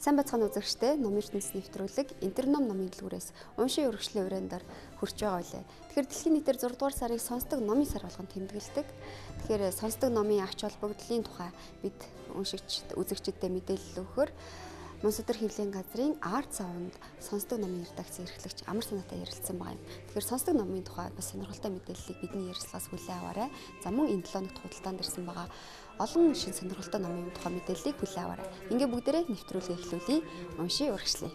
Сайн байцгаана үзэгчдээ, Номын ертөнц нэвтрүүлэг Интерном номын дэлгүүрээс уншин өргөжлийн урандаар хүрч байгаа үлээ. Тэгэхээр дэлхийн нийтээр 6 дугаар сарыг сонсдог номын сар болгон тэмдэглэдэг. Тэгэхээр сонсдог номын ач холбогдлын тухай бид уншигч үзэгчдэд мэдээлэл өгөхөөр Мөнсөдөр хэвлэлийн газрын Art Sound сонсдог номын редакцийн эрхлэгч Амар санаатай ярилцсан байгаа юм. Тэгэхээр сонсдог номын тухай бас сонирхолтой мэдээллийг бидний ярилцлагаас хүлээн аваарай. За мөн энэ 7 хоногт худалдаанд ирсэн байгаа олон шин сонирхолтой номын тухай мэдээллийг хүлээн аваарай. Ингээ бүгдээрээ нэвтрүүлгээ эхлүүлье. Уншийн урагшлая.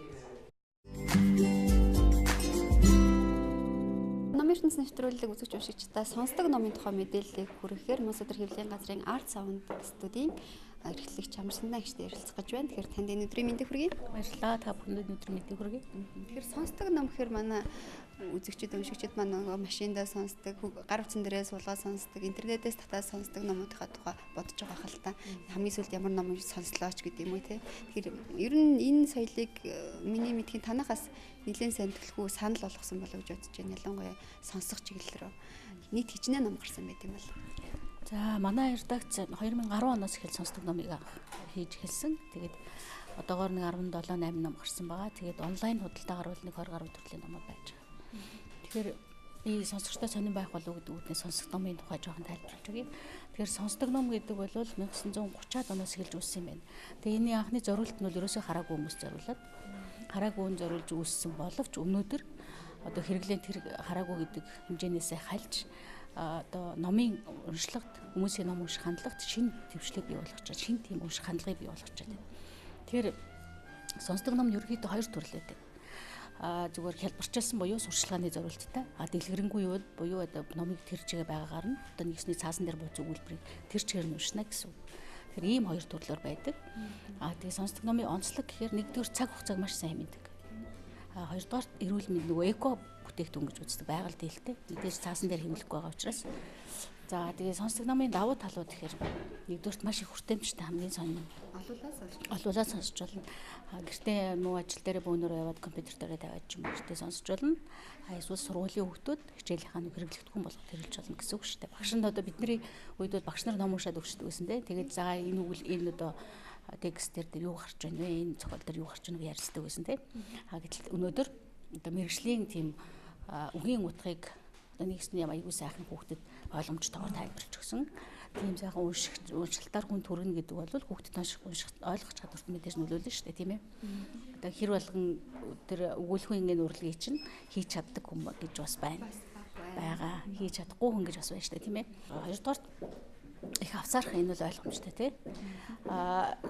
Номын ертөнц нэвтрүүлэг үзэгч уншигчдаа сонсдог номын тухай мэдээллийг хүргэхээр Мөнсөдөр хэвлэлийн газрын Art Sound студийн эрхлэгч Амар санаа ихтэй ярилцах гэж байна. Тэгэхээр танд энэ өдрийн мэндийг хүргэе. Баярлалаа. Та бүхэнд энэ өдрийн мэндийг хүргэе. Тэгэхээр сонсдог ном гэхээр манай үзэгчид, уншигчид маань нөгөө машиндаа сонсдог, гар утсан дээрээ суулгаад сонсдог, интернетээс татаад сонсдог номуудынхаа тухай бодож байгаа хэл та. Хамгийн сүүлд ямар ном сонслоо ч гэдэг юм уу те. Тэгэхээр ер нь энэ соёлыг миний мэдхийн танахаас нэлээд сайн төлхөө санал болгосон болов гэж бодож байна. Ялангуяа сонсох чиглэл рүү нийт хичнээн ном гарсан байт юм бол. За манай редакц 2010 оноос эхэлж сонсдог номыг анх хийж эхэлсэн. Тэгээд одоогоор нэг 17 8 ном гарсан байгаа. Тэгээд онлайн худалдаа гарвал нэг 20 гаруй төрлийн номууд байж байгаа. Тэгэхээр би сонсогчтой сонирн байх болов уу гэдэг үгнээс сонсдог номын тухай жоохон тайлбарлаж өгье. Тэгэхээр сонсдог ном гэдэг бол 1930-аад оноос эхэлж үүссэн юм байна. Тэгээд энэний анхны зориулт нь бол ерөөсөө хараагүй хүмүүс зориулаад хараагүй хүн зориулж үүссэн боловч өнөөдөр одоо хэрэглээнд тэр хараагүй гэдэг хэмжээнээсээ хальж одоо номын уншлагт хүмүүсийн ном унших хандлагт шинэ дэвшлиг бий болгож байгаа. Шинэ тийм унших хандлагыг бий болгож байгаа. Тэгэхээр сонсдог ном нь ерөнхийдөө хоёр төрөл байдаг. Зүгээр хялбарчилсан буюу сурчлагын зориулттай. Дэлгэрэнгүй юу буюу одоо номыг тэр чигээр байгаагаар нь одоо нэгсний цаасан дээр бууц өгүүлбэрийг тэр чигээр нь уншина гэсэн үг. Тэгэхээр ийм хоёр төрлөөр байдаг. Тэгээ сонсдог номын онцлог гэхээр нэгдүгээр цаг хугацааг маш сайн хэмнэдэг. Хоёрдугаар эрүүл мэнд нөгөө эко бүтээгдэхүүн гэж үздэг байгаль дийлтэй. Мэдээж цаасан дээр хэмнэхгүй байгаа учраас. За тэгээ сонсдог номын давуу талууд гэхээр нэгдүгээрт маш их хүртээмжтэй хамгийн сонин. Олуулаа сонсч болно. Гэртээ муу ажил дээрээ бөөнөрөө яваад компьютер дээрээ тавиад ч юм уу гэртээ сонсч болно. Эсвэл сургуулийн хүүхдүүд хичээлийнхаа нэг хэрэглэгдэхүүн болгох хэрэглэж болно гэсэн үг шүү дээ. Багш нь одоо бидний үед бол багш нар ном уншаад өгчдөг гэсэн дээ. Тэгээд за энэ үгэл энэ одоо текст дээр юу гарч байна вэ? Энэ зохиол дээр юу гарч байна вэ ярилцдаг байсан тийм. Гэтэл өнөөдөр одоо мэргэжлийн тийм үгийн утгыг одоо нэгсний аягүй сайхан хүүхдэд ойлгомжтойгоор тайлбарлаж өгсөн. Тийм сайхан уншилтаар хүн төрнө гэдэг бол хүүхдэд унших ойлгох чадварт мэдээж нөлөөлнө шүү дээ, тийм ээ. Одоо хэр болгон тэр өгүүлэхүүн ингэн урлагийг чинь хийж чаддаг хүн гэж бас байна. Байгаа. Хийж чадахгүй хүн гэж бас байна шүү дээ, тийм ээ. Хоёрдугаар их авцаарх энэ бол ойлгомжтой тий.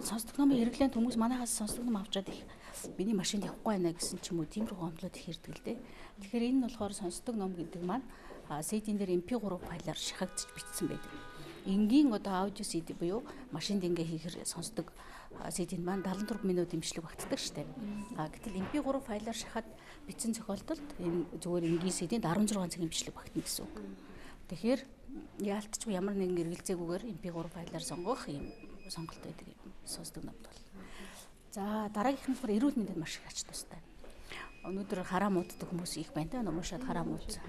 Сонсдог номын хэрэглээнд хүмүүс манайхаас сонсдог ном авчаад их миний машинд явахгүй байна гэсэн ч юм уу тиймэрхүү гомдлууд их ирдэг л дээ. Тэгэхээр энэ нь болохоор сонсдог ном гэдэг маань CD-н дээр MP3 файлаар шахагдчих бичсэн байдаг. Энгийн одоо аудио CD буюу машинд ингээ хийхэр сонсдог CD-нд маань 74 минут имжлэг багтдаг штэ. Гэтэл MP3 файлаар шахаад бичсэн зохиолдолд энэ зүгээр энгийн CD-нд 16 цаг имжлэг багтна гэсэн үг. Тэгэхээр яалтчгүй ямар нэгэн эргэлзээгүйгээр MP3 файлаар сонгох юм сонголт байдаг юм сонсдог номд бол. За дараагийнх нь болохоор эрүүл мэндэд маш их ач тустай. Өнөөдөр хараа мууддаг хүмүүс их байна та ном уншаад хараа муудсан.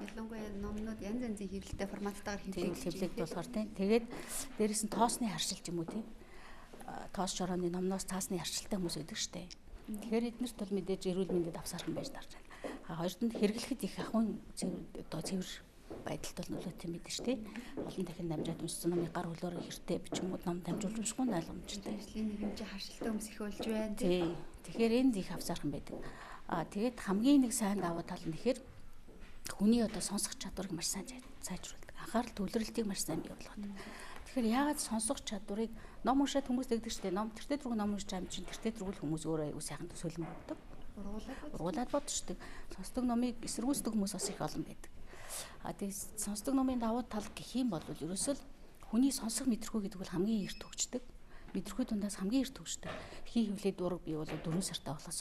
Ялангуяа номнууд янз янзын хэвлэлтэй форматтайгаар хэвлэгдэх болохоор тийм. Тэгээд дээрэс нь тоосны харшилт юм уу тийм. Тоос чорооны номноос цаасны харшилтай хүмүүс байдаг штэ. Тэгэхээр эднэрт бол мэдээж эрүүл мэндэд авсаархан байж дарж байна. Хоёрд нь хэрэглэхэд их ахуйн одоо цэвэр байдалд бол нөлөөтэй мэдээж тий. Олон дахин дамжаад уншсан номыг гар хөлөөр хэртэй бичмүүд ном дамжуулж уншихгүй нь ойлгомжтой. Ажлын нэг хэмжээ харшилтай хүмүүс их болж байна тий. Тэгэхээр энд их авсаархан байдаг. Тэгээд хамгийн нэг сайн давуу тал нь гэхээр хүний одоо сонсох чадварыг маш сайн сайжруулдаг. Анхаарал төвлөрөлтийг маш сайн бий болгодог. Тэгэхээр яагаад сонсох чадварыг ном уншаад хүмүүс тэгдэг штэ. Ном тэртээ тэргүй ном уншиж байгаа юм чинь тэртээ тэргүй хүмүүс өөрөө аягүй сайхан төсөөлөн боддог. Ургуулад бодчихдаг. Сонсдог номыг эсэргүүцдэг хүмүүс бас их олон байдаг. Тэгээд сонсдог номын давуу тал гэх юм бол ерөөсөө л хүний сонсох мэдрэхүй гэдэг бол хамгийн эрт хөгждөг. Мэдрэхүй дундаас хамгийн эрт хөгждөг. Хий хөвлөө дураг бий бол 4 сартай болоод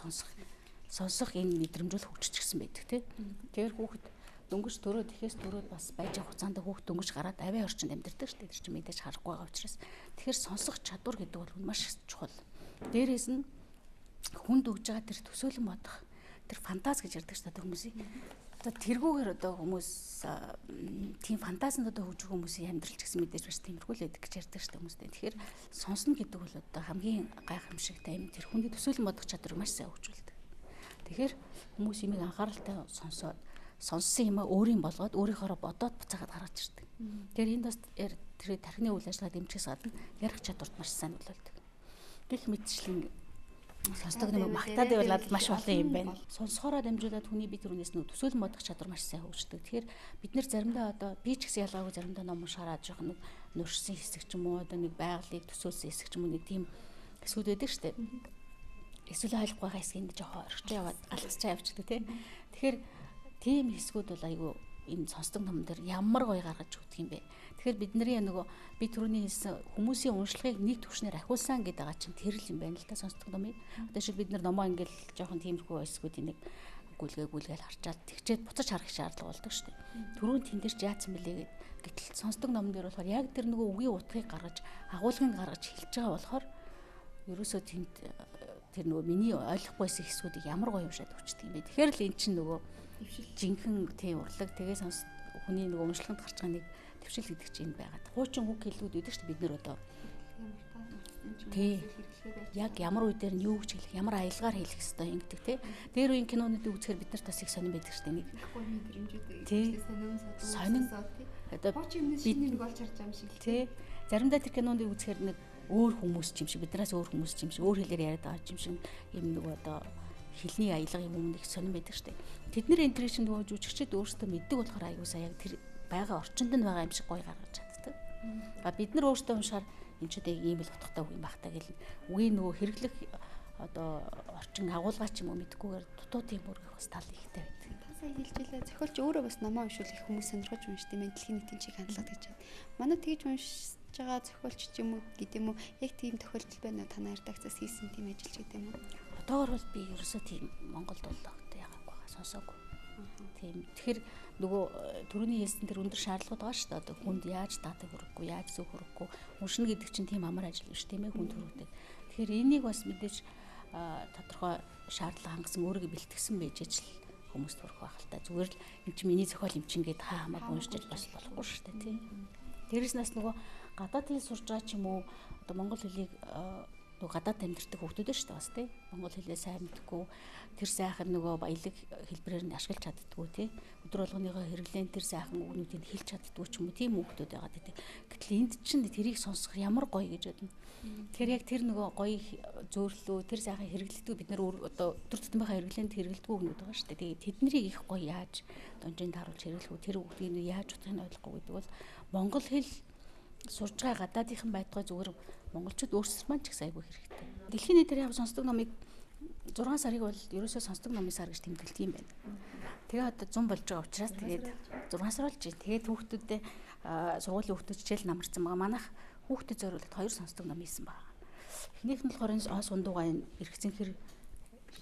сонсох энэ мэдрэмж бол хөгжчихсэн байдаг тий. Тэгэхээр хүүхэд дөнгөж төрөөд ихэс төрөөд бас байж байгаа хугацаанд хүүхэд дөнгөж гараад авиа орчинд амьдардаг шүү дээ. Тэр чинь мэдээж харахгүй байгаа учраас. Тэгэхээр сонсох чадвар гэдэг бол маш чухал. Дээрээс нь хүнд өгж байгаа тэр төсөөлөн бодох тэр фантаз гэж ярьдаг шүү дээ хүмүүсийн. Одоо тэргүүгээр одоо хүмүүс тийм фантазинд одоо хөгжих хүмүүсийн амьдрал ч гэсэн мэдээж бас тиймэрхүү л байдаг гэж ярьдаг шүү дээ хүмүүстэй. Тэгэхээр сонсно гэдэг бол одоо хамгийн гайхамшигтай юм. Тэр хүний төсөөлөн бодох чадварыг маш сайн хөгжүүлдэг. Тэгэхээр хүмүүс имийг анхааралтай сонсоод сонссон юмаа өөрийн болгоод өөрийнхоороо бодоод буцаагаад гаргаж ирдэг. Тэгэхээр энд бас тэр тархины үйл ажиллагаа дэмжихээс гадна ярих чадварт маш сайн нөлөөлдөг. Гэх мэтчлэн сонсдог юм магтаад байвал надад маш олон юм байна. Сонсохоороо дамжуулаад хүний бие төрөнөөс нөө төсөөлөн бодох чадвар маш сайн хөгждөг. Тэгэхээр бид нэр заримдаа одоо би ч гэсэн ялгаагүй заримдаа ном уншаараа жоохон нэг нуршсан хэсэг ч юм уу одоо нэг байгалыг төсөөлсөн хэсэг ч юм уу нэг тийм хэсгүүд байдаг шүү дээ. Эсвэл ойлгохгүй байгаа хэсгийг жоохон орхиж яваад алдчихаа явчихдаг тий. Тэгэхээр тийм хэсгүүд бол айгүй энэ сонсдог ном дээр ямар гоё гаргаж өгдөг юм бэ. Тэгэхээр бидний нөгөө би түрүүний хэлсэн хүмүүсийн уншлагыг нэг түвшнээр ахиулсан гэдэг байгаа чинь тэр л юм байна л да сонсдог номыг. Одоо шиг бид нар номоо ингээл жоохон тиймэрхүү хэсгүүдийн нэг гүйлгээл харчаад тэгчээд буцаж харах шаардлага болдог шүү дээ. Түрүүн тэн дээр ч яатсан бэлээ гэд. Гэтэл сонсдог номон дээр болохоор яг тэр нөгөө үгийн утгыг гаргаж, агуулгыг гаргаж хэлж байгаа болохоор ерөөсөө тэнд тэр нөгөө миний ойлгохгүйсэн хэсгүүдийг ямар гоё уншаад өгчдөг юм бэ. Тэгэхээр л эн чинь нөгөө жинхэнэ тийм урлаг тэгээ сонс хүний нөгөө уншлаганд гарч байгаа нэг төвшил гэдэг чинь энэ байгаад. Хуучин үг хэллэгүүд байдаг шүү дээ бид нэр одоо. Тий. Яг ямар үе дээр нь юу гэж хэлэх, ямар аялгаар хэлэх ёстой ингэдэг тий. Дээр үеийн кинонуудыг үзэхээр бид нар бас их сонирн байдаг шүү дээ нэг. Тий. Сонин одоо хуучин юмнаас шинэ нэг олж харж байгаа юм шиг л тий. Заримдаа тэр кинонуудыг үзэхээр нэг өөр хүмүүс ч юм шиг биднээс өөр хүмүүс ч юм шиг өөр хэлээр яриад байгаа юм шиг юм нэг одоо хэлний аялга юм өмнө их сонирн байдаг штэ. Тэд нэр энэ чинь нөгөө жүжигчд өөрсдөө мэддэг болохоор аягүй сая яг тэр байгаа орчинд нь байгаа юм шиг гоё гаргаж чаддаг. А бид нар өөрсдөө уншихаар энэ ч одоо ийм л утгатай үг юм бах та гэл үгийн нөгөө хэрэглэх одоо орчин агуулгаа ч юм уу мэдгүйгээр дутуу тийм үргэх бас тал ихтэй байдаг. Та сая хэлж илээ зохиолч өөрөө бас номоо уншвал их хүмүүс сонирхож уншд юм дэлхийн нийтийн чиг хандлага гэж байна. Манай тэгж уншиж байгаа зохиолч ч юм уу гэдэг юм уу яг тийм тохиолдол байна уу? Танай редакцаас хийсэн тийм ажил ч гэдэг юм уу? Одоогор бол би ерөөсөө тийм Монголд бол одоо яагаагүй байгаа сонсоогүй. Тийм. Тэгэхээр нөгөө түрүүний хэлсэн тэр өндөр шаардлагууд байгаа шүү дээ. Одоо хүнд яаж датаг хүргэхгүй, яаж зөв хүргэхгүй, уншина гэдэг чинь тийм амар ажил биш тийм ээ хүнд хүргэдэг. Тэгэхээр энийг бас мэдээж тодорхой шаардлага хангасан өөрийгөө бэлтгэсэн байж ижил хүмүүст хүрэх байх л та. Зүгээр л эн чинь миний зохиол юм чинь гээд хаа хамаагүй уншиж бас болохгүй шүү дээ тийм. Дээрээс нас нөгөө гадаад хэл сурж байгаа ч юм уу одоо монгол хэлийг нөгөө гадаад амьдардаг хүүхдүүд шүү дээ бас тий. Монгол хэлээ сайн мэдэхгүй тэр сайхан нөгөө баялаг хэлбэрээр нь ашиглаж чаддгүй тий. Өдөр болгоныхоо хэрэглээнд тэр сайхан үгнүүдийг хэлж чаддгүй ч юм уу тийм хүүхдүүд байгаа тий. Гэтэл энд чинь тэрийг сонсох ямар гоё гэж бодно. Тэгэхээр яг тэр нөгөө гоё зөөрлөө тэр сайхан хэрэглэдэггүй бид нар одоо өдөр тутмынхаа хэрэглээнд хэрэглэдэггүй үгнүүд байгаа шүү дээ. Тэгээд тэднийг их гоё яаж донжинд харуулж хэрэглэх үү тэр үгнийг яаж утгыг нь ойлгохгүй гэдэг бол монгол хэл сурж байгаа гадаадынхан байдгаа зүгээр монголчууд өөрсдөр маань ч гэсэн айгүй хэрэгтэй. Дэлхийн нийтээр яг сонсдог номыг 6 сарыг бол ерөөсөө сонсдог номын сар гэж тэмдэглэдэг юм байна. Тэгээ одоо 100 болж байгаа учраас тэгээд 6 сар болж байна. Тэгээд хүүхдүүдэд сургуулийн хүүхдүүд хичээл намарсан байгаа. Манайх хүүхдэд зориулаад 2 сонсдог ном хийсэн байгаа. Эхнийх нь болохоор энэ он сундуугаа энэ эргэцэн хэр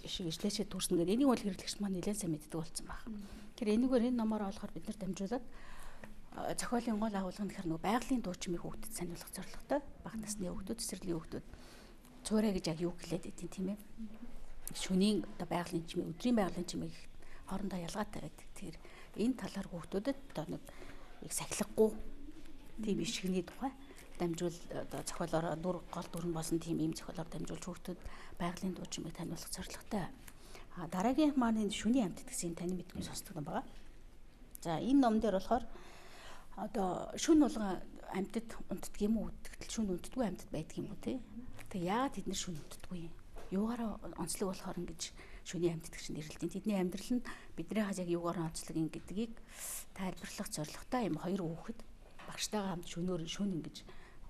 шиг ижлээчээ түүрсэн гэдэг. Энийг бол хэрэглэгч маань нэлээд сайн мэддэг болсон байна. Тэгэхээр энэгээр энэ номоор болохоор бид нар дамжуулаад зохиолын гол агуулга нь гэхээр нөгөө байгалийн дуу чимээг хүүхдэд саниулах зорилготой. Бага насны хүүхдүүд, цэцэрлэгийн хүүхдүүд цуурай гэж яг юу гэлээд идэв тийм ээ. Шөнийн одоо байгалийн чимээ, өдрийн байгалийн чимээ гэх хоорондоо ялгаатай байдаг. Тэгэхээр энэ талаар хүүхдүүдэд одоо нэг их сахилахгүй тийм ишгний тухай дамжуул одоо зохиолоор дүр гол дүр нь болсон тийм ийм зохиолоор дамжуулж хүүхдүүд байгалийн дуу чимээг таниулах зорилготой. А дараагийн маань энэ шөнийн амьтад гэсэн таны мэдгүй сонсдог юм байна. За энэ ном дээр болохоор одоо шүн болгон амьтад унтдаг юм уу? Тэгтэл шүн унтдаггүй амьтад байдаг юм уу те? Тэг яагаад тэд нар шүн унтдаггүй юм? Юугаараа онцлог болохоор ингэж шүний амьтад гэж нэрлэдэг. Тэдний амьдрал нь бидний хаз яг юугаараа онцлог юм гэдгийг тайлбарлах зорилготой юм хоёр хүүхэд багштайгаа хамт шөнөөр шүн ингэж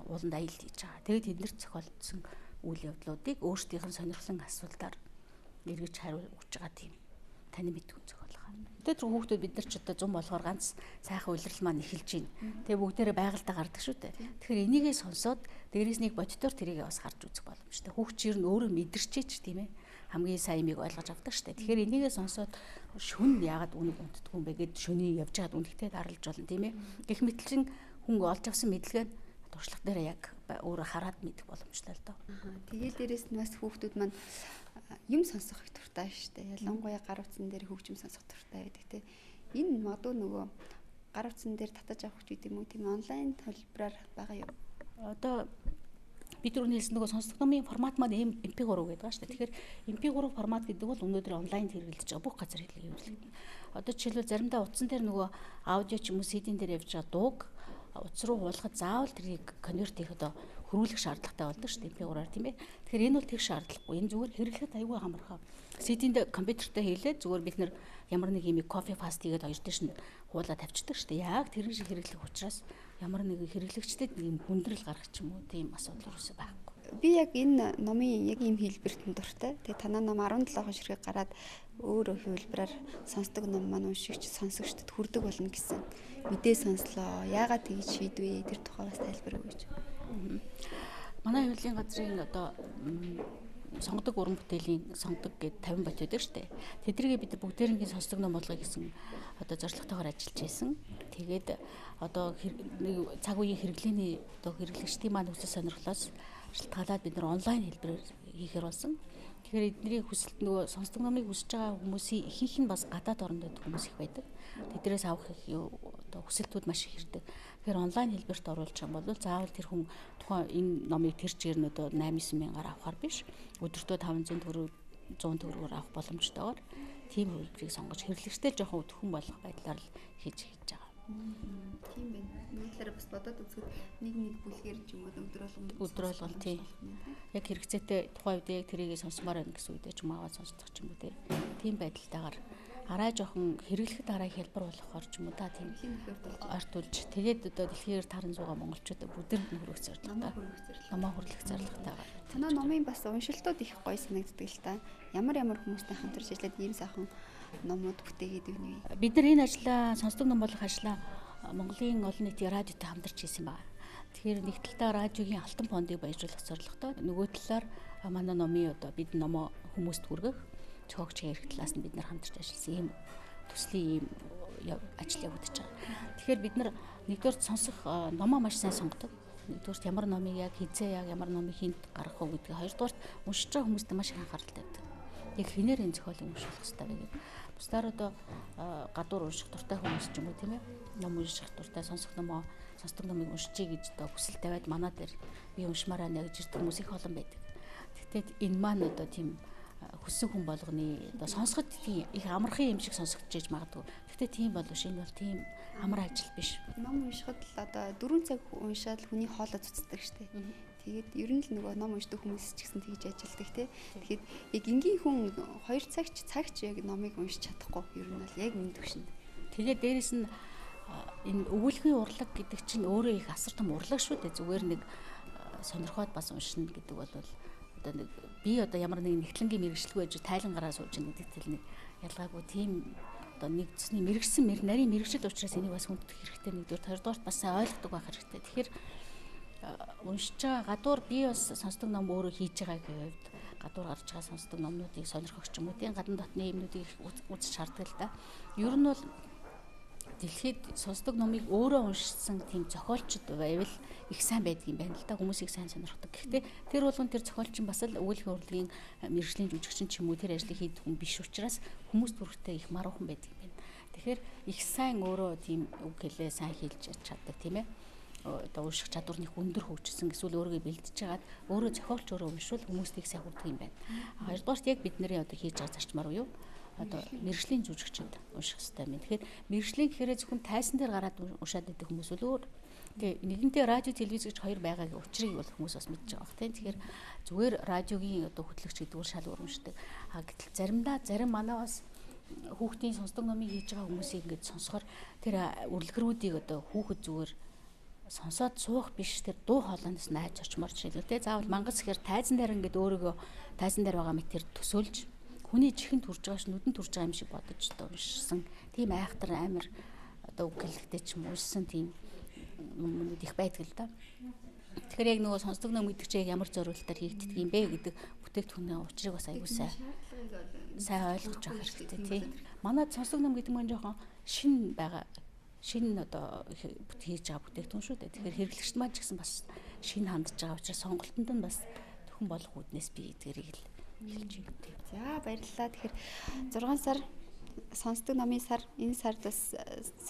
ууланд аялал хийж байгаа. Тэгээд тэд нар зохиолдсон үйл явдлуудыг өөрсдийнх нь сонирхлон асуултаар эргэж хариу өгч байгаа тийм таны мэдгүй зохиол байгаа. Тэгээд тэр хүүхдүүд бид нар ч одоо 100 болохоор ганц сайхан улирал маань эхэлж байна. Тэгээ бүгдээрээ байгальдаа гардаг шүү дээ. Тэгэхээр энийгээ сонсоод дээрээс нэг боддоор тэрийг бас харж үзэх боломжтой. Хүүхд чинь өөрөө мэдэрчээч тийм ээ. Хамгийн сайн юмыг ойлгож авдаг шүү дээ. Тэгэхээр энийгээ сонсоод шүн яагаад үнэг унтдаггүй юм бэ гэд шөний явж байгаад үнэгтэй даралж болно тийм ээ. Гэх мэтэлчин хүн олж авсан мэдлэгээ туршлага дээр яг өөрөө хараад мэдэх боломжтой л доо. Тэгээд дээрээс нь бас хүүхдүүд маань юм сонсох их дуртай шүү дээ. Ялангуяа гар утсан дээр хөгжим сонсох дуртай байдаг те. Энэ магадгүй нөгөө гар утсан дээр татаж авах ч гэдэг юм уу, тийм онлайн төлбөрөөр байгаа юу? Одоо бид түрүүний хэлсэн нөгөө сонсдог номын формат маань MP3 гэдэг байгаа шүү дээ. Тэгэхээр MP3 формат гэдэг бол өнөөдөр онлайн хэрэглэж байгаа бүх газар хэрэглэгдэнэ. Одоо жишээлбэл заримдаа утсан дээр нөгөө аудио ч юм уу CD-н дээр явж байгаа дууг утас руу хуулахад заавал тэрийг конверт хийх одоо хөрвүүлэх шаардлагатай болдог шүү дээ MP3-аар, тийм ээ. Тэгэхээр энэ бол тэг шаардлагагүй. Энэ зүгээр хэрэглэхэд аюул амархан. CD-нд компьютертэй хийлээ зүгээр бид нэр ямар нэг юм copy paste хийгээд хоёр дэш нь хуулаа тавьчихдаг шүү дээ. Яг тэрэн шиг хэрэглэх учраас ямар нэгэн хэрэглэгчдэд нэг юм хүндрэл гарах ч юм уу тийм асуудал юусе байхгүй. Би яг энэ номын яг ийм хэлбэрт нь дуртай. Тэгээ танаа ном 17 ширхэг гараад өөр хэлбэрээр сонсдог ном маань уншигч сонсогчдод хүрдэг болно гэсэн мэдээ сонслоо. Яагаад тэгж шийдвэ? Тэр тухай бас тайлбар өгөөч. Манай хэвлэлийн газрын одоо сонгодог уран бүтээлийн сонгодог гээд 50 бот байдаг шүү дээ. Тэднийг бид бүгдээрингийн сонсдог ном болгоё гэсэн одоо зорилготойгоор ажиллаж байсан. Тэгээд одоо нэг цаг үеийн хэрэглээний одоо хэрэглэгчдийн маань хүсэл сонирхлоос шалтгаалаад бид нар онлайн хэлбэрээр хийхээр болсон. Тэгэхээр эдний хүсэлт нөгөө сонсдог номыг хүсэж байгаа хүмүүсийн ихэнх нь бас гадаад оронд байдаг хүмүүс их байдаг. Тэднээс авах их одоо хүсэлтүүд маш их ирдэг. Тэгэхээр онлайн хэлбэрт оруулах юм бол заавал тэр хүн тухайн энэ номыг тэр чигээр нь одоо 8-9 мянгаар авахар биш. Өдөртөө 500 төгрөг 100 төгрөгөөр авах боломжтойгоор тийм хэлбэрийг сонгож хэрэглэгчтэй жоохон өтгөн болох байдлаар л хийж байгаа. Тийм байна. Нэг талаараа бас бодоод үзэхэд нэг нэг бүлгээр ч юм уу өдөр болгон тийм. Яг хэрэгцээтэй тухайн үед яг тэрийг сонсомоор байна гэсэн үедээ ч юм аваад сонсдог ч юм уу тийм байдалтайгаар арай жоохон хэрэглэхэд арай хялбар болохоор ч юм уу та тийм ортулж тэгээд одоо дэлхийн таран зугаа монголчуудаа бүгдэнд нь хүргэх зорилготой. Номоо хүргэх зорилготойгоор. Танаа номын бас уншилтууд их гоё санагддаг л та. Ямар ямар хүмүүстэй хамтарч ажиллаад ийм сайхан номууд бүтээгээд байна вэ? Бид нар энэ ажлаа сонсдог ном болох ажлаа Монголын олон нийтийн радиотой хамтарч хийсэн байна. Тэгэхээр нэг талдаа радиогийн алтан фондыг баяжуулах зорилготой, нөгөө талаар манай номын одоо бид номоо хүмүүст хүргэх зохиогч хэрэг талаас нь бид нар хамтарч ажилласан ийм төслийн ийм ажил явагдаж байгаа. Тэгэхээр бид нар нэгдүгээр сонсох номоо маш сайн сонгодог. Нэгдүгээрт ямар номыг яг хизээ яг ямар номыг хинт гаргах уу гэдгийг, хоёрдугаарт уншиж байгаа хүмүүстээ маш их анхаарал тавьдаг. Яг хинээр энэ зохиолыг уншуулах хэрэгтэй вэ гэдэг. Бусдаар одоо гадуур унших дуртай хүмүүс ч юм уу тийм ээ. Ном унших дуртай, сонсох номоо, сонсдог номыг уншчихъя гэж одоо хүсэл тавиад манай дээр би уншмаар байна гэж ирдэг хүмүүс их олон байдаг. Тэгтээ энэ маань одоо тийм хүссэн хүн болгоны одоо сонсоход тийм их амархан юм шиг сонсогдож магадгүй. Гэхдээ тийм боловч энэ бол тийм амар ажил биш. Ном уншихад л одоо 4 цаг уншаад л хүний хоолой цуцдаг штэ. Тэгээд ер нь л нөгөө ном уншдаг хүмүүс ч гэсэн тэгж ажилладаг тий. Тэгэхээр яг энгийн хүн 2 цагч яг номыг уншиж чадахгүй ер нь бол яг энэ төвшөнд. Тэгээд дээрэс нь энэ өгүүлэхийн урлаг гэдэг чинь өөрөө их асар том урлаг шүү дээ. Зүгээр нэг сонирхоод бас уншина гэдэг бол одоо нэг би одоо ямар нэг нэгтлэнгийн мэргэжлгүй байж тайлан гараа сууж ийн гэдэг тэл нэг ялгаагүй тийм одоо нэг зүсний мэргэжсэн нарийн мэргэжил учраас энийг бас хүндэтгэх хэрэгтэй. Нэгдүгээр, хоёрдугаарт бас сайн ойлгодог байх хэрэгтэй. Тэгэхээр уншиж байгаа гадуур би бас сонсдог ном өөрөө хийж байгаагийн хувьд гадуур гарч байгаа сонсдог номнуудыг сонирхох ч юм уу тийм гадна дотны юмнуудыг үзэж шаарддаг л да. Ер нь бол дэлхийд сонсдог номыг өөрөө уншсан тийм зохиолчд байвал их сайн байдаг юм байна л да. Хүмүүс их сайн сонирхдаг. Гэхдээ тэр болгон тэр зохиолч нь бас л өгүүлэхийн урлагийн мэргэжлийн жүжигчин ч юм уу тэр ажлыг хийдэг хүн биш учраас хүмүүст хүрэхтэй их маруухан байдаг юм байна. Тэгэхээр их сайн өөрөө тийм үг хэлээ сайн хэлж чаддаг тийм ээ. Одоо унших чадвар нь их өндөр хөгжсөн эсвэл өөрийгөө бэлдэж хагаад өөрөө зохиолч өөрөө уншвал хүмүүст их сайн хүрдэг юм байна. Хоёрдугаарт яг бидний одоо хийж байгаа зарчмаар уу одоо мэргэжлийн жүжигчд унших хэрэгтэй юм. Тэгэхээр мэргэжлийн гэхээрээ зөвхөн тайсан дээр гараад уншаад байдаг хүмүүс л өөр. Тэгээ нэгэнтээ радио телевиз гэж хоёр байгааг учрыг бол хүмүүс бас мэдж байгаа бах тийм. Тэгэхээр зүгээр радиогийн одоо хөтлөгч гэдэг нь шал өөр уншдаг. А гэтэл заримдаа зарим манай бас хүүхдийн сонсдог номыг хийж байгаа хүмүүсийг ингээд сонсохоор тэр үрлэгрүүдийг одоо хүүхэд зүгээр сонсоод суух биш тэр дуу хоолойноос найж очмоор жишээлбэл тий заавал мангас гэхээр тайзан дээр ингээд өөрийгөө тайзан дээр байгаа мэт тэр төсөөлж хүний чихэнд хүрж байгаа ш нүдэнд хүрж байгаа юм шиг бодож одоо уншсан тийм айхтар амар одоо үг хэлэхтэй ч юм уншсан тийм юмнууд их байдаг л да. Тэгэхээр яг нөгөө сонсдог ном гэдэг чинь яг ямар зориултаар хийгддэг юм бэ гэдэг бүтээгдэхүүний учрыг бас аягүй сайн ойлгож авах хэрэгтэй тий. Манай сонсдог ном гэдэг нь жоохон шин байгаа шинэ одоо хийж байгаа бүтээгдэхүүн шүү дээ. Тэгэхээр хэрэглэгчд маань ч гэсэн бас шинэ хандж байгаа учраас сонголтонд нь бас төхөн болох үүднээс би эдгэрийг л хэлж байна. За баярлалаа. Тэгэхээр 6 сар сонсдог номын сар энэ сард бас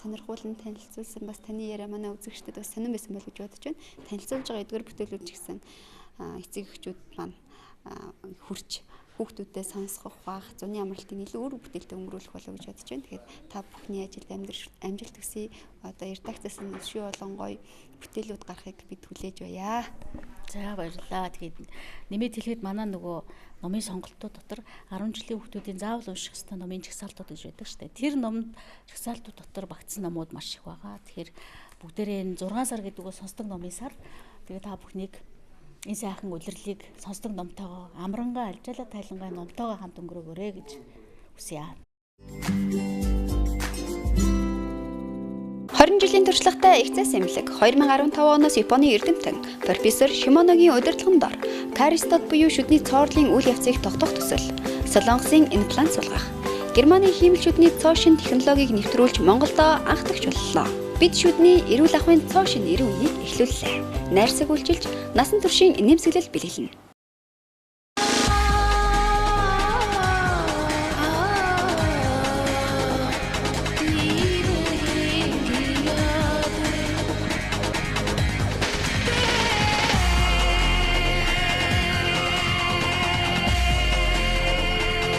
сонирхуулан танилцуулсан бас таны яриа манай үзэгчдэд бас сонирн байсан бол гэж бодож байна. Танилцуулж байгаа эдгээр бүтээлүүд ч гэсэн эцэг эхчүүд маань хурц хүүхдүүдэд сонсгох бах зуны амралтыг илүү үр бүтээлтэй өнгөрүүлэх болов гэж бодож байна. Тэгэхээр та бүхний ажилд амжилт хүсье. Одоо редакцаас нь өшөө болон гоё бүтээлүүд гарахыг бид хүлээж байя. За баярлалаа. Тэгээд нэмээд хэлэхэд манай нөгөө номын сонголтууд дотор 10 жилийн хүүхдүүдийн заавал унших ёстой номын жагсаалтууд гэж байдаг шүү дээ. Тэр номд жагсаалтууд дотор багтсан номууд маш их байгаа. Тэгэхээр бүгдээрээ энэ 6 сар гэдэг нь сонсдог номын сар. Тэгээд та бүхнийг энэ сайхан улирлыг сонсдог номтойгоо амрангаа альжаалаа тайлангаа номтойгоо хамт өнгөрөөгөөрэй гэж хүсье. 20 жилийн туршлагатай их зэс эмнэлэг 2015 оноос Японы эрдэмтэн профессор Шимоногийн удирдлагын дор Каристод буюу шүдний цоорлын үйл явцыг тогтоох төсөл, Солонгосын имплант сулгах, Германы хиймэл шүдний цоо шин технологиг нэвтрүүлж Монголдо анхдагч боллоо. Бид шүдний эрүүл ахуйн цоо шин 90 үеийг эхлүүллээ. Найрсаг үйлчилж насан туршийн нэмсэглэл бэлгэлнэ.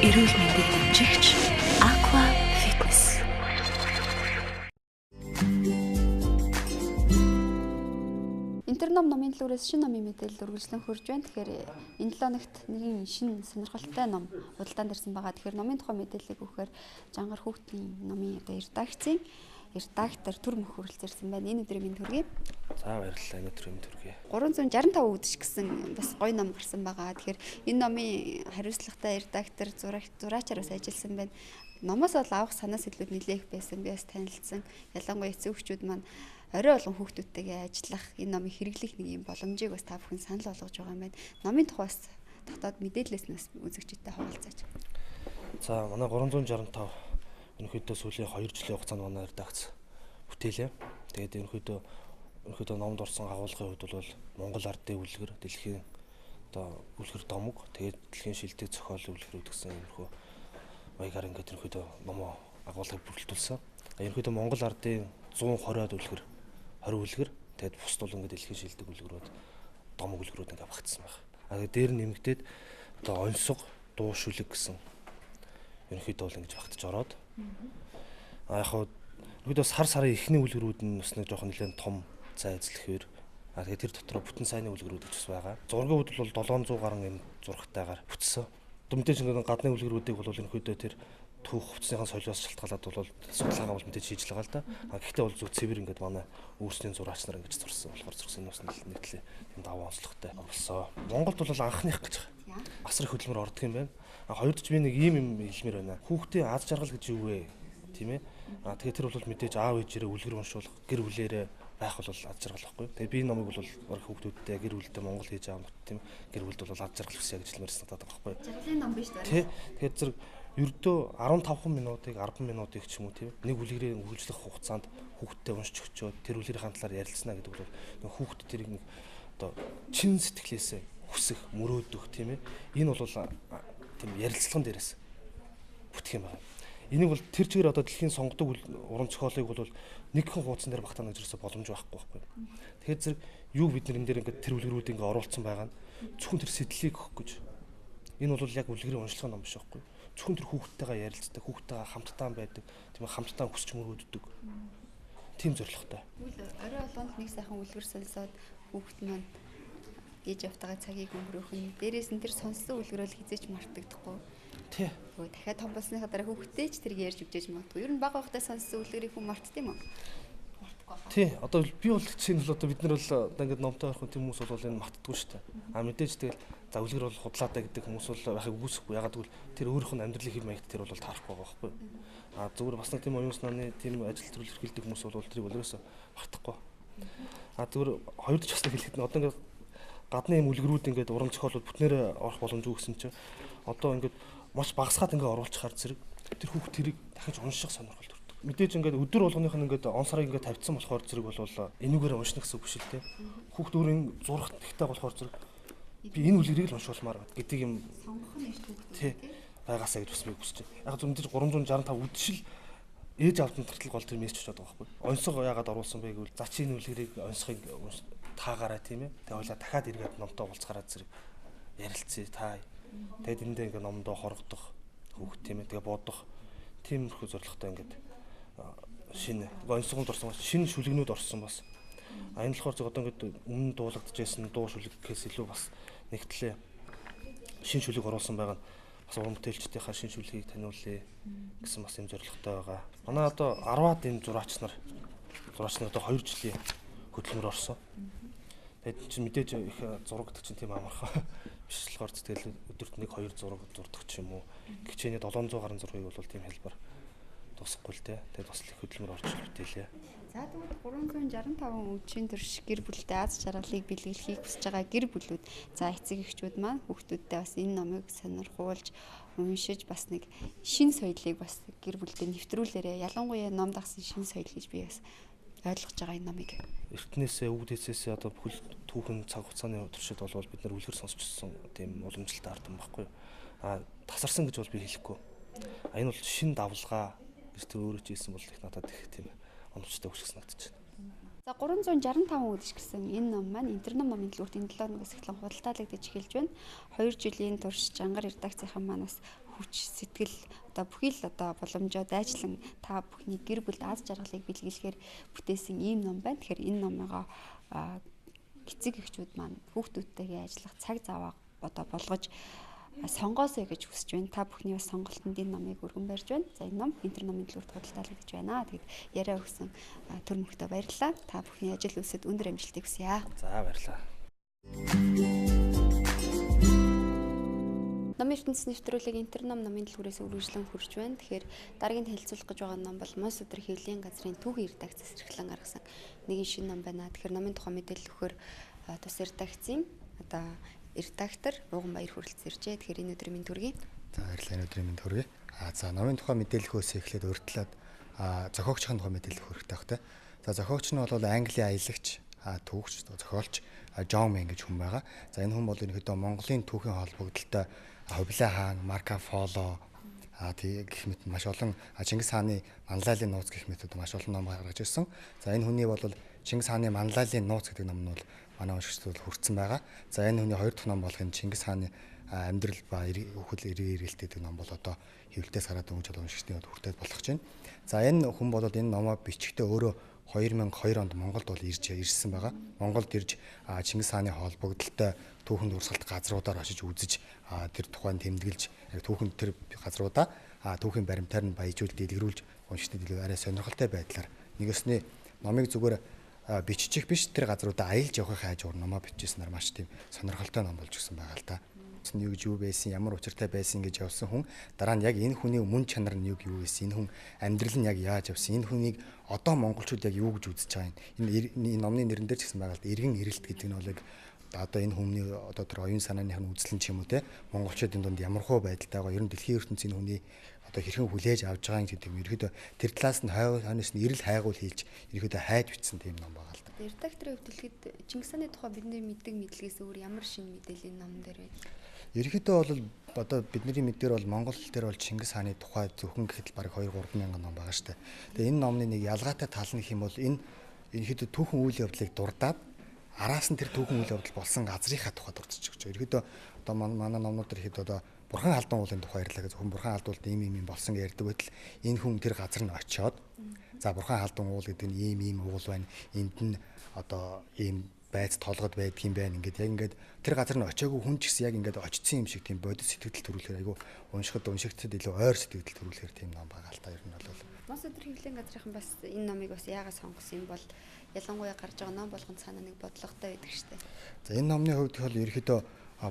Эрүүл мэндийг дэмжигч Aqua Fitness. Интерном номын дэлгүүрээс шинэ номын мэдээлэл үргэлжлэн хурж байна. Тэгэхээр энэ 7 хоногт нэгэн шинэ сонирхолтой ном худалдаанд ирсэн байгаа. Тэгэхээр номын тухай мэдээллийг өгөхөөр Жангар хүүхдийн номын одоо редакцийн редактор төр мөх хүрэлцэрсэн байна. Энэ өдрийн мэнд хүргэе. За баярлалаа. Энэ өдрийн мэнд хүргэе. 365 үдших гэсэн бас гоё ном гарсан байгаа. Тэгэхээр энэ номын хариуцлагатай редактор зураачаар бас ажилласан байна. Номоос бол авах санаа сэтлүүд нэлээх байсан. Би бас танилцсан. Ялангуяа эцэг эхчүүд маань орой болгон хүүхдүүдтэйгээ ажиллах, энэ номыг хэрэглэх нэг юм боломжийг бас та бүхэн санал болгож байгаа юм байна. Номын тухай бас дотоод мэдээлэлээс нь бас үзэгчидтэй хуваалцаач. За манай 365 ерөнхийдөө сүүлийн 2 жилийн хугацаанд манай редакц бүтээлээ. Тэгээд ерөнхийдөө номд орсон агуулгын хувьд бол Монгол ардын үлгэр, дэлхийн одоо үлгэр домог, тэгээд дэлхийн шилдэг зохиолын үлгэрүүд гэсэн иймэрхүү маягаар ингээд ерөнхийдөө номоо агуулгыг бүрэлдүүлсэн. Ерөнхийдөө Монгол ардын 120-од үлгэр, 20 үлгэр, тэгээд бусд бол ингээд дэлхийн шилдэг үлгэрүүд, домог үлгэрүүд ингээд багтсан байна. А тэгээд дээр нэмэгдээд одоо онсго, дуу шүлэг гэсэн ерөнхийдөө бол ингэж багтж ороод. А яг хаа ерөнхийдөө сар сарын эхний үлгэрүүд нь бас нэг жоохон нэлээд том цай эзлэхээр. А тэгээд тэр дотор бүтэн сайнны үлгэрүүд гэж бас байгаа. Зургийн хувьд бол 700 гаруй юм зурагтайгаар бүтсэн. Мэдээж ингээд гадны үлгэрүүдийг бол ерөнхийдөө тэр түүх хувцсныхаа соёлоос шалтгаалаад бол судалгаагаа бол мэдээж хийж л байгаа л да. А гэхдээ бол зүг цэвэр ингээд манай өөрсдийн зураач нар ингэж зурсан болохоор зурсан нь бас нийтлээ тийм даваа онцлогтой болсон. Монголд бол анхных гэж байгаа. Асар их хөдөлмөр ордог юм байна. А хоёр дахь би нэг ийм юм хэлмээр байна. Хүүхдийн аз жаргал гэж юу вэ? Тийм ээ. А тэгэхээр тэр бол мэдээж аав ээжээрээ үлгэр уншуулах, гэр бүлээрээ байх бол аз жаргал байхгүй. Тэгээ би энэ номыг бол баг хүүхдүүдтэй гэр бүлдээ Монгол хийж байгаа юм тийм гэр бүлд бол аз жаргал хүсье гэж хэлмээр санагдаад байгаа байхгүй. Жаргалын ном биш үү? Тий. Тэгэхээр зэрэг ердөө 15 минутыг 10 минутыг ч юм уу тийм нэг үлгэрээ үргэлжлэх хугацаанд хүүхдтэй уншиж өгчөөд тэр үлгэрийн талаар ярилцсана гэдэг бол нэг хүүхд тэрийг нэг одоо чин сэтгэлээсээ хүсэх, мөрөөдөх тийм ээ. Энэ бол тийм ярилцлаган дээрээс бүтэх юм байна. Энийг бол тэр чигээр одоо дэлхийн сонгодог уран зохиолыг бол нэгхэн хуудсан дээр багтаана гэж ерөөсө боломж байхгүй байхгүй. Тэгэхээр зэрэг юу бид нар энэ дээр ингээд тэр үлгэрүүд ингээд оруулсан байгаа нь зөвхөн тэр сэтлийг өгөх гэж. Энэ бол яг үлгэрийн уншлагын ном биш байхгүй. Зөвхөн тэр хүүхдтэйгээ ярилцдаг, хүүхдтэйгээ хамтдаа байдаг, тийм хамтдаа хүсч мөрөөддөг. Тийм зорилготой. Тэгвэл орой болгонд нэг сайхан үлгэр сонсоод хүүхд маань ээж автайгаа цагийг өнгөрөөх нь дээрээс нь тэр сонссон үлгэрэл хизээч мартагдахгүй. Тий. Дахиад том болсныхаа дараа хүүхдтэй ч тэрийг ярьж өгчээж магадгүй. Ер нь бага байхдаа сонссон үлгэрийг хүн мартд юм уу? Мартахгүй байна. Тий. Одоо би бол чинь бол одоо бид нар бол одоо ингээд номтой орхон тийм хүмүүс бол энэ мартдаггүй шүү дээ. А мэдээж тэгэл за үлгэр бол худлаатай гэдэг хүмүүс бол байхыг үгүйсэхгүй. Ягаад гэвэл тэр өөрийнх нь амьдралын хэв маягт тэр бол таарахгүй байгаа байхгүй. А зүгээр бас нэг тийм оюун санааны тийм ажил төрөл эрхэлдэг хүмүүс бол тэрийг ерөөсөө мартахгүй. А зүгээр хоёр дахь бас хэлэхэд нь одоо ингээд гадны юм үлгэрүүд ингээд уран зохиолууд бүтнээрээ орох боломжгүй гэсэн чинь одоо ингээд маш багасгаад ингээд оруулчихаар зэрэг тэр хүүхд тэрийг дахиж унших сонирхол төрдөг. Мэдээж ингээд өдөр болгоных нь ингээд он сарыг ингээд тавьчихсан болохоор зэрэг бол энүүгээр унших гэсэн үг биш л дээ. Хүүхд өөр энэ зурах тэгтэй болохоор зэрэг би энэ үлгэрийг л уншуулмаар гэдэг юм сонгох нь шүү дээ. Тий. байгаасаа гэж бас би хүсэж байна. Яг зөв мэдээж 365 үдшил ээж аавд нь тартлаг гол тэр мессеж очоод байгаа байхгүй. Онцгой яагаад оруулсан бэ гэвэл зачийн үлгэрийг онцгойг таагаарай тийм ээ. Тэгээ хоёлаа дахиад эргээд номтой уулзгаараа зэрэг ярилцъя та. Тэгээд эндээ ингээ номдоо хорогдох хүүхд тийм ээ. Тэгээ бодох тиймэрхүү зорилготой ингээд шинэ онцгойд орсон бас шинэ шүлгнүүд орсон бас. А энэ болохоор зөв одоо ингээд өмнө дуулагдчихсэн дуу шүлэг гэхээс илүү бас нэгтлээ шинэ шүлэг оруулсан байгаа нь бас уран бүтээлчдийнхаа шинэ шүлгийг таниулъя гэсэн бас юм зорилготой байгаа. Манай одоо 10-аад энэ зураач нар одоо 2 жилийн хөдөлмөр орсон. Тэгээд чинь мэдээж их зураг гэдэг чинь тийм амархан биш болохоор тэгэл өдөрт 1 2 зураг зурдаг ч юм уу. Хичээний 700 гаруй зургийг бол тийм хэлбэр тусахгүй л дээ. Тэгээд бас их хөдөлмөр орж бүтээлээ. За тэгвэл 365 үдшийн турш гэр бүлдээ аз жаргалыг бэлгэлэхийг хүсэж байгаа гэр бүлүүд за эцэг эхчүүд маань хүүхдүүдтэй бас энэ номыг сонирхуулж уншиж бас нэг шин соёлыг бас гэр бүлдээ нэвтрүүлээрэ. Ялангуяа ном дагсан шин соёл гэж би бас ойлгож байгаа энэ номыг. Эртнээсээ өвгдээсээ одоо бүхэл түүхэн цаг хугацааны туршид бол бид нар үлгэр сонсчихсон тийм уламжлалт ард юм баггүй. А тасарсан гэж бол би хэлэхгүй. А энэ бол шин давлгаа гэж тэр өөрөө ч хэлсэн бол их надад их тийм оновчтой өгч санагдчихна. За 365 үдшиг гэсэн энэ ном маань Интерном номын дэлгүүрт энэ 7 хоногоос эхлэн худалдаалагдаж эхэлж байна. 2 жилийн турш Жангар редакцийнхан маань бас хүч сэтгэл одоо бүхий л одоо боломжоо дайчлан та бүхний гэр бүлд аз жаргалыг бэлгэлэхээр бүтээсэн ийм ном байна. Тэгэхээр энэ номыгоо эцэг эхчүүд маань хүүхдүүдтэйгээ ажиллах цаг зав одоо болгож сонгоосой гэж хүсэж байна. Та бүхний бас сонголтонд энэ номыг өргөн барьж байна. За энэ ном Интерном номын дэлгүүрт худалдаалагдаж байна. Тэгэд яриа өгсөн төр мөхтөө баярлалаа. Та бүхний ажил үйлсэд өндөр амжилтыг хүсье. За баярлалаа. Номын ертөнцийн нэвтрүүлэг Интерном номын дэлгүүрээс үргэлжлэн хүрч байна. Тэгэхээр дараагийн танилцуулах гэж байгаа ном бол Мос өдөр хэвлэлийн газрын түүхийн редакцээс эрхлэн гаргасан нэгэн шинэ ном байна. Тэгэхээр номын тухай мэдээлэл өгөхөөр тус редакцийн одоо редактор Ууган Баяр хүрэлцэн иржээ. Тэгэхээр энэ өдрийн мэнд хүргэе. За баярлалаа, энэ өдрийн мэнд хүргэе. За номын тухай мэдээлэхөөс эхлээд урьдлаад зохиогчийн тухай мэдээлэх хэрэгтэй байх тэ. За зохиогч нь бол Английн аялагч, түүхч, зохиолч Джон Мэн гэж хүн байгаа. За энэ хүн бол ерөнхийдөө Монголын түүхийн холбогдлолтой Хубилай хаан, Марко Поло гэх мэт маш олон Чингис хааны Манлайлын нууц гэх мэт маш олон ном гаргаж ирсэн. За энэ хүний бол Чингис хааны Манлайлын нууц гэдэг ном нь бол манай уншигчдад бол хүртсэн байгаа. За энэ хүний хоёр дахь ном болох энэ Чингис хааны амьдрал ба үхэл эргээ эргэлт гэдэг ном бол одоо хэвлэлдээс гараад өнгөж одоо уншигчдын хүртээд болох чинь. За энэ хүн бол энэ номоо бичихдээ өөрөө 2002 онд Монголд бол ирж ирсэн байгаа. Монголд ирж Чингис хааны холбогдлолтой түүхэн дурсгалт газруудаар очиж үзэж тэр тухайн тэмдэглэж яг түүхэн тэр газруудаа түүхийн баримтаар нь баяжуул дэлгэрүүлж уншигчдад илүү арай сонирхолтой байдлаар нэгсний номыг зүгээр биччих биш тэр газруудаа аялж явахын хайж ур номоо бичижсэнээр маш тийм сонирхолтой ном болж гисэн байгаа л да. Юу гэж юу байсан, ямар учиртай байсан гэж явсан хүн дараа нь яг энэ хүний мөн чанар нь юу байсан, энэ хүн амьдрал нь яг яаж явсан, энэ хүнийг одоо монголчууд яг юу гэж үзэж байгаа юм. Энэ номны нэрэн дээр ч гэсэн байгаа л да. Эргэн эрэлт гэдэг нь бол яг одоо энэ хүмүүний одоо тэр оюун санааных нь үзлэн ч юм уу те монголчуудын дунд ямар хуу байдалтай байгаа, ер нь дэлхийн ертөнцийн хүний одоо хэрхэн хүлээж авч байгаа юм гэдэг юм. Ерөөдөө тэр талаас нь хойноос нь эрэл хайгуул хийж ерөөдөө хайж бичсэн тийм ном байгаа л да. Редакторын хувьд хэлэхэд Чингис хааны тухай бидний мэддэг мэдлэгээс өөр ямар шинэ мэдээлэл энэ номон дээр байна? Ерөнхийдөө бол одоо бидний мэдээр бол монгол хэл дээр бол Чингис хааны тухай зөвхөн гэхэд бараг 2 3 мянган ном байгаа шүү дээ. Тэгээ энэ номны нэг ялгаатай тал нь гэх юм бол энэ ерөнхийдөө түүхэн үйл явдлыг дурдаад араас нь тэр түүхэн үйл явдал болсон газрынхаа тухай дурдчих гэж. Ерөнхийдөө одоо манай номнууд дээр ихэд одоо Бурхан халдун уулын тухай ярьлаа гэж зөвхөн Бурхан халдуулд ийм ийм юм болсон гэж ярьдаг байтал энэ хүн тэр газар нь очиод за Бурхан халдун уул гэдэг нь ийм ийм уул байна. Энд нь одоо ийм байц толгод байдаг юм байна. Ингээд яг ингээд тэр газар нь очиагүй хүн ч гэсэн яг ингээд очсон юм шиг тийм бодит сэтгэл төрүүлэхээр айгүй уншихад уншигчдад илүү ойр сэтгэл төрүүлэхээр тийм ном байгаа л та ер нь бол. Мос өдөр хэвлэлийн газрынхан бас энэ номыг бас яагаад сонгосон юм бол ялангуяа гарч байгаа ном болгон цаана нэг бодлоготой байдаг штэ. За энэ номны хувьд бол ерөөхдөө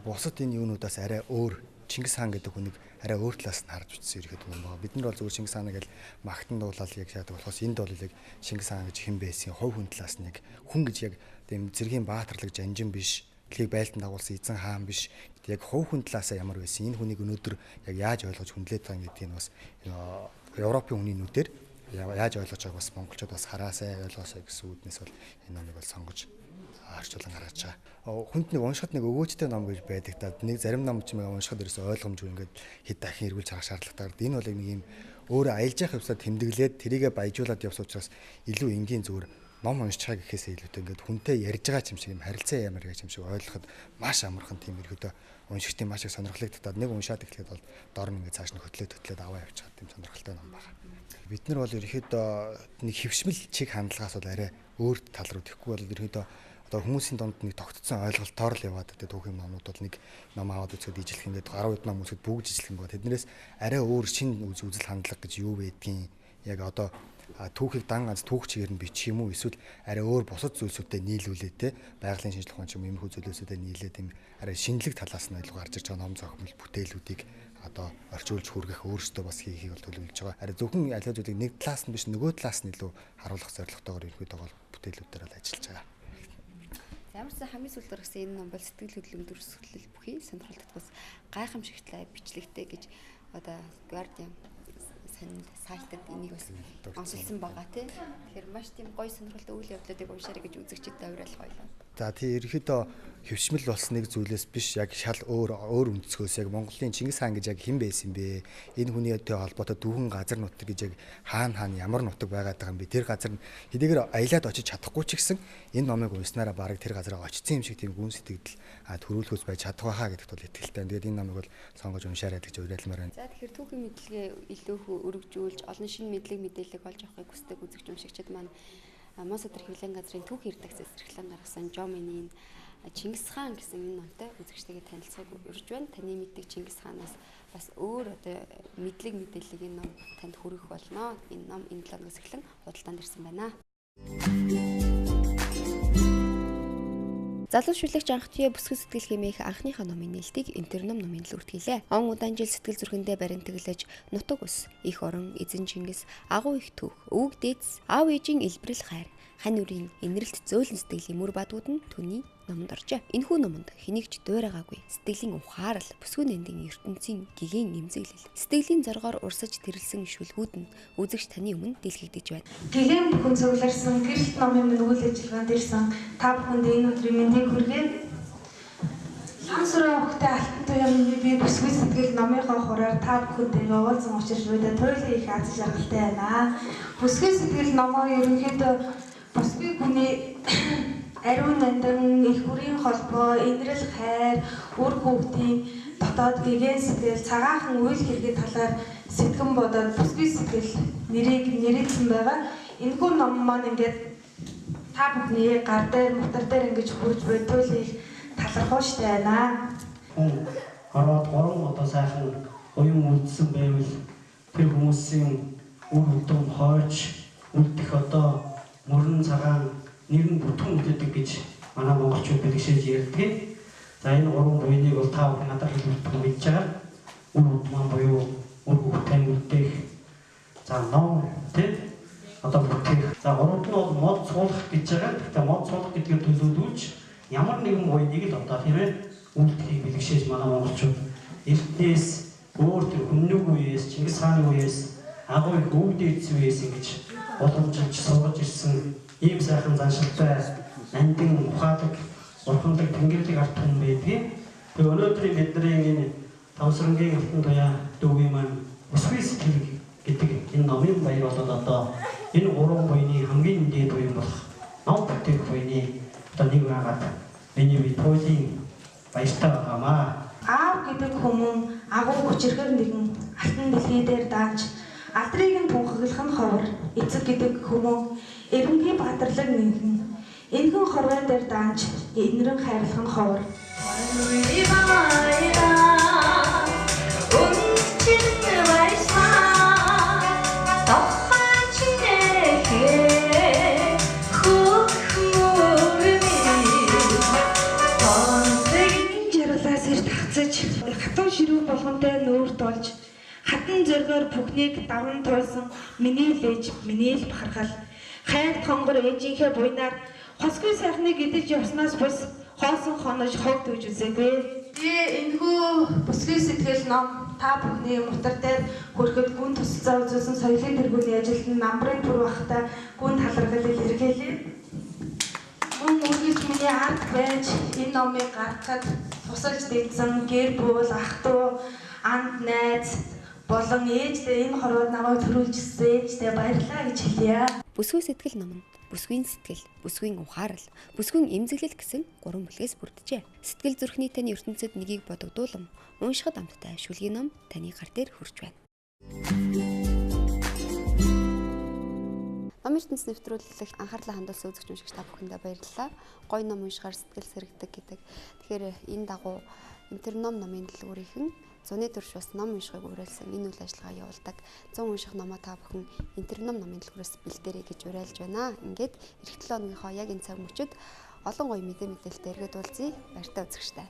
бусад энэ юунуудаас арай өөр Чингис хаан гэдэг хүнийг арай өөр талаас нь харж бичсэн ерөөхдөө ном байгаа. Бид нар бол зүгээр Чингис хааныг л магтан дуулаад яг шаадаг болохоос энд бол яг Чингис хаан гэж хэн байсан, хувь хүн талаас нь яг хүн гэж яг тийм зэргийн баатарлаг жанжин биш, дэлхийг байлдан дагуулсан эзэн хаан биш. Яг хувь хүн талаасаа ямар байсан, энэ хүнийг өнөөдөр яг яаж ойлгож хүндлээд байгаа гэдгийг бас Европын хүний нүдээр яаж ойлгож байгааг бас монголчууд бас хараасай ойлгоосой гэсэн үүднээс бол энэ номыг бол сонгож орчуулан гаргаж байгаа. Хүнд нэг уншихад нэг өгөөжтэй ном гэж байдаг та. Нэг зарим ном ч юм уншихад ерөөсөө ойлгомжгүй ингээд хэд дахин эргүүлж харах шаардлагатай. Энэ бол нэг юм өөрөө аялж явах явцдаа тэмдэглээд тэрийгэ баяжуулаад явсан учраас илүү энгийн зүгээр ном уншиж байгаа гэхээсээ илүүтэй ингээд хүнтэй ярьж байгаа юм шиг юм харилцаа ямар гэж юм шиг ойлгоход маш амархан тийм ерөөдөө уншигчдын маш их сонирхлыг татаад нэг уншаад эхлэхэд бол дор нь ингээд цааш нь хөтлөөд аваа явчихад тийм сонирхолтой ном байна. Бид нар бол ерөөдөө нэг хөвшмөл чиг хандлагаас бол арай өөр тал руу тэхгүй бол ерөөдөө одоо хүмүүсийн донд нэг тогтцсон ойлголтоор л яваад байдаг түүхийн номнууд бол нэг ном аваад үзэхэд ижилх ингээд 10 ном үзэхэд бүгд ижилх юм байна. Тэднээс арай өөр шинэ үзэл хандлага гэж юу байдгийг яг одоо түүхийг дан ганц түүх чигээр нь бичих юм уу эсвэл арай өөр бусад зүйлсүүдтэй нийлүүлээ те байгалийн шинжлэх ухаан ч юм иймэрхүү зүйлсүүдэд нийлээд юм арай шинэлэг талаас нь илүү гарч ирж байгаа ном зохиол бүтээлүүдийг одоо орчуулж хүргэх өөрсдөө бас хийхийг бол төлөвлөж байгаа. Арай зөвхөн аливаа зүйлийг нэг талаас нь биш нөгөө талаас нь илүү харуулах зорилготойгоор ерөнхийдөө бол бүтээлүүдээр л ажиллаж байгаа. Ямар ч хамгийн сүүлд гаргасан энэ ном бол сэтгэл хөдлөм дүрсгэлэл бүхий сонирхол татгаас гайхамшигтлай бичлэгтэй гэж одоо Guardian сонин сайтад энийг бас онцолсон байгаа тий. Тэгэхээр маш тийм гоё сонирхолтой үйл явдлуудыг уншаарай гэж үзэгчдэд уриалах байлаа. За тий ерөнхийдөө хөвшмөл болсон нэг зүйлээс биш яг шал өөр өнцгөөс яг Монголын Чингис хаан гэж яг хэн байсан бэ? Энэ хүнийтэй холбоотой дүүхэн газар нутаг гэж яг хаана хаана ямар нутаг байгаад байгаа юм бэ? Тэр газар нь хэдийгээр аялаад очиж чадахгүй ч гэсэн энэ номыг уншсанараа бараг тэр газараа очсон юм шиг тийм гүн сэтгэл төрүүлэхүүс байж чадах байхаа гэдэгт бол итгэлтэй. Тэгээд энэ номыг бол сонгож уншаарай гэж уриалмаар байна. За тэгэхээр түүхийн мэдлэгээ илүү өргөжүүлж олон шинэ мэдлэг мэдээллийг олж авахыг хүсдэг үзэгч уншигчид маань Мосотер хэвлэлийн газрын түүхийн редакцээс эрхлэн гаргасан Жомины Чингис хаан гэсэн энэ номтой үзэгчтэйгээ танилцахыг урьж байна. Таны мэддэг Чингис хаанаас бас өөр одоо мэдлэг мэдээллийг энэ ном танд хүргэх болно. Энэ ном энэ 7 хоногоос эхлэн худалдаанд ирсэн байна. Залуу шүлэгч Анхтуяа бүсгүй сэтгэл хэмээх анхныхаа номын нээлтийг Интерном номын дэлгүүрт хийлээ. Он удаан жил сэтгэл зүрхэндээ баримтаглаж нутаг ус, их орон, эзэн Чингис, агуу их түүх, өвөг дээдс, аав ээжийн илбрэл хайр, хань үрийн инэрэлт зөөлөн сэтгэлийн мөр бадгууд нь түүний номонд оржээ. Энэхүү номонд хэнийг ч дуурайгаагүй сэтгэлийн ухаарал, бүсгүй нандин ертөнцийн гэгээн эмзэглэл, сэтгэлийн зоргоор урсаж тэрэлсэн шүлгүүд нь үзэгч таны өмнө дэлгэгдэж байна. Гэгээн бүхэн цугларсан гэрэлт номын минь үйл ажиллагаанд ирсэн та бүхэнд энэ өдрийн мэндийг хүргэе. Лам сүрэн охтой Алтан туяа миний би бүсгүй сэтгэл номынхоо хураар та бүхэнтэйгээ уулзсан учир шүдэ туйлын их аз жаргалтай байна. Бүсгүй сэтгэл номоо ерөнхийдөө бүсгүй хүний ариун нандин, их бүрийн холбоо, инрэл хайр, үр хүүхдийн дотоод гэгээн сэтгэл, цагаахан үйл хэргийн талаар сэтгэн бодоод бүсгүй сэтгэл нэрийг нэрэлсэн байгаа. Энэхүү ном маань ингээд та бүхний гар дээр, мотор дээр ингэж хурж буй туйлын их талархууштай байна. Хүн ороод гурван одоо сайхан уян үлдсэн байвал тэр хүмүүсийн үр удам хойч үлдэх одоо мөрөн цагаан нэр нь бүтэн үлддэг гэж манай монголчууд бэлгшээж ярьдаг. За энэ гурван буйныг бол та бүхэн надад хэлбэлтэн мэдж байгаа. Үр удмаа буюу үр хүүхдээ үлдээх. За ном тий одоо бүтээх. За гуравд нь бол мод суулгах гэж байгаа. Гэхдээ мод суулгах гэдгээр төлөөлүүлж ямар нэгэн буйныг л одоо тийм үлдэхийг бэлгшээж манай монголчууд эртнээс өөр тэр хүннүг үеэс, Чингис хааны үеэс, агуу их өвд эцэг үеэс ингэж уламжилж сургаж ирсэн ийм сайхан заншилтай нандин ухаалаг, бурханлаг, тэнгэрлэг ард түмэн байдгийг. Тэгээ өнөөдрийн бидний энэ Тавсрангийн Алтан туяа дүүгийн маань бүсгүй сэтгэл гэдэг энэ номын баяр болоод одоо энэ гурван буйны хамгийн дээд буян болох ном бүтээх буйны одоо нэг байгаад миний бие туйлын баяртай байгаамаа. Аав гэдэг хүмүүн агуу хүчирхэр нэгэн алтан дэлхий дээр даанч алдрыг нь тунхаглах нь ховор, эцэг гэдэг хүмүүн эренгийн баатарлаг нэгэн энхэн хорвоо дээр даанч энэрэн хайрлах нь ховор. Жаргалаас эрт хацаж хатуу ширүү болгонтой нүүрт болж хатан зоргоор бүхнийг даван туулсан миний л ээж, миний л бахархал. Хайрт хонгор ээжийнхээ буйнаар хосгүй сайхныг идэж явснаас бус хоосон хонож хог дүүж үзээгүй. Тэгээ энэхүү бүсгүй сэтгэл ном та бүхний мотор дээр хүрэхэд гүн тусалцаа үзүүлсэн соёлын тэргүүний ажилтан намрын түр бахта гүн талархал илэрхийлье. Мөн үргэлж миний Миний ард байж энэ номыг гаргахад тусалж дэмжсэн гэр бүл, ах トゥ, анд найз болон ээждээ энэ хорвоод намайг төрүүлжсэн ээждээ баярлалаа гэж хэлье. Бүсгүй сэтгэл ном нь бүсгүйн сэтгэл, бүсгүйн ухаарал, бүсгүйн эмзэглэл гэсэн гурван бүлгээс бүрджээ. Сэтгэл зүрхний таны ертөнцид нэгийг бодогдуулам уншихад амттай шүлгийн ном таны гар дээр хүрч байна. Ном ертөнц нэвтрүүлэгт анхаарлаа хандуулсан үзэгч уншигч та бүхэндээ баярлалаа. Гоё ном уншихаар сэтгэл сэргэдэг гэдэг. Тэгэхээр энэ дагуу Интерном номын дэлгүүрийнхэн зуны турш бас ном уншихыг уриалсан энэ үйл ажиллагаа явуулдаг. 100 унших номоо та бүхэн Интерном номын дэлгүүрээс бэлдээрэй гэж уриалж байна. Ингээд эх 7 хоногийнхоо яг энэ цаг мөчид олон гоё мэдээлэлтэй эргээд уулзъя. Баяртай үзэгчтэй.